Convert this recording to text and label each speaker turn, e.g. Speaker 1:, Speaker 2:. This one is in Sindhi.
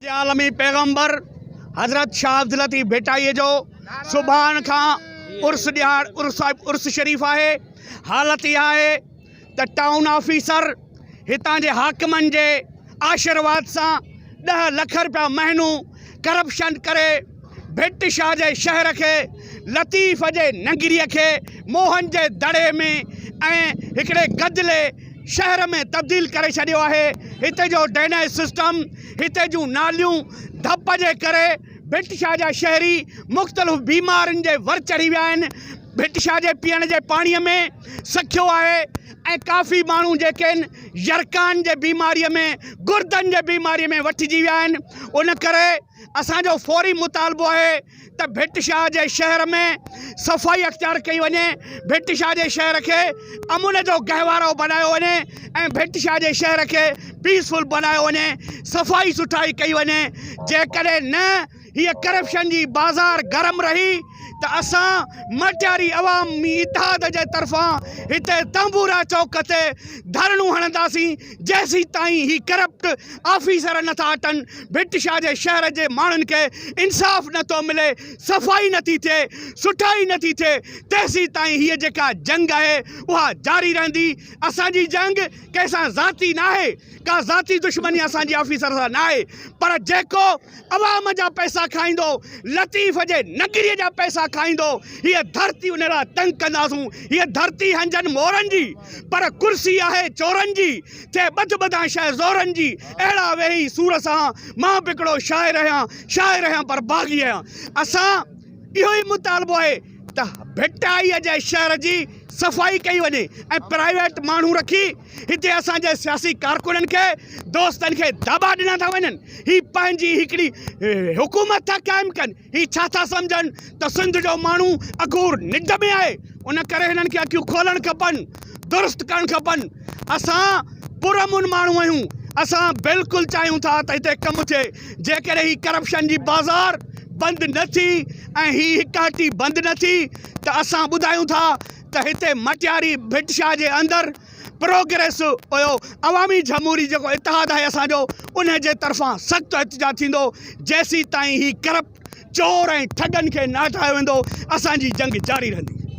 Speaker 1: جي عالمي پيغمبر حضرت شاهه عبداللطيف ڀٽائيء جو سڀاڻ کان عرس ڏهاڙ عرس عرس شريف آهي. حالت اها آهي ته ٽائون آفيسر هتان جي حاڪمن جي آشرواد سان ڏهه لک رپيا مهينو ڪرپشن ڪري ڀٽ شاهه جي شهر کي لطيف جي ننگريء کي موهن جي دڙي ۾ ۽ هڪڙي گدلي شهر ۾ تبديل ڪري ڇڏيو آهي، هتي جو ڊرينيج سسٽم، هتي جون ناليون ڌپ جي ڪري ڀٽ شاهه جا شهري مختلف بيمارين جي ور چڙهي ويا آهن، ڀٽ شاهه جي پيئڻ جي پاڻي ۾ سکيو آهي ۽ ڪافي ماڻهو جيڪي آهن يرقان جي بيماري ۾ گردن جي بيماري ۾ وٺجي ويا آهن ان ڪري اسان جو فوري مطالبو آهي ته ڀٽ شاهه جي شهر ۾ صفائي اختيار ڪئي وڃي، ڀٽ شاهه جي شهر کي امن جو گهوارو بنايو وڃي ۽ ڀٽ شاهه جي شهر کي پيسفل بنايو وڃي، صفائي سٺائي ڪئي وڃي، جيڪڏهن نه هيء ڪرپشن جي بازار گرم رهي ته اسان مٽياري عوامي اتحاد جي طرفان هتي تنبورا چوڪ تي ڌرڻو هڻنداسين، جيسيتائين هي ڪرپٽ آفيسر نه ٿا هٽن، ڀٽ شاهه جي شهر جي ماڻهن کي انصاف نه ٿو ملي، صفائي نه ٿي ٿئي، سٺائي نه ٿي ٿئي، تيسيتائين هيء جيڪا جنگ آهي اها جاري رهندي. اسان جي جنگ ڪنهن سان ذاتي ناهي، ڪا ذاتي دشمني اسان جي آفيسر سان ناهي، پر جيڪو عوام جا پئسا کائيندو، لطيف جي نگريء جا پئسا کائيندو، هيء ڌرتي ان لاء تنگ ڪنداسون. هيء ڌرتي هنجن مورن جي، پر ڪرسي آهي چورن جي، ٿئي ٻڌ ٻڌان شيء زورن جي، اهڙا ويهي سور سهان، مان به هڪڙو شاعر آهيان، شاعر آهيان پر باغي آهيان. اسان اهو ئي مطالبو آهي ته ڀٽائيء جي شهر جي صفائي ڪئي وڃي ۽ پرائيويٽ ماڻهو رکي هتي اسان جي سياسي ڪارڪنن کي دوستن کي داٻا ڏنا ٿا وڃن هي پنهنجي هڪڙي حڪومت ٿا قائم ڪن هي ڇا ٿا سمجهن ته سنڌ جو ماڻهو اگهور ننڊ ۾ آهي ان ڪري هنن کي اکيون کولڻ کپن درست ڪرڻ کپن اسان پرامن ماڻهو آهيون اسان بلڪل چاهيون ٿا ته هتي ڪم ٿئي جيڪڏهن هي ڪرپشن جي بازار بند نه ٿي ۽ هي هڪ هٽي بند نه ٿي ته اسان ٻڌايون ٿا ته هتي مٽياري ڀٽ شاهه جي اندر پروگريس اهو عوامي جمهوري جيڪو اتحاد آهي اسان جو ان جي طرفان سخت احتجاج ٿيندو جيسين تائين هي ڪرپٽ چور ۽ ٺڳن کي نه هٽايو ويندو اسان جي جنگ جاري رهندي.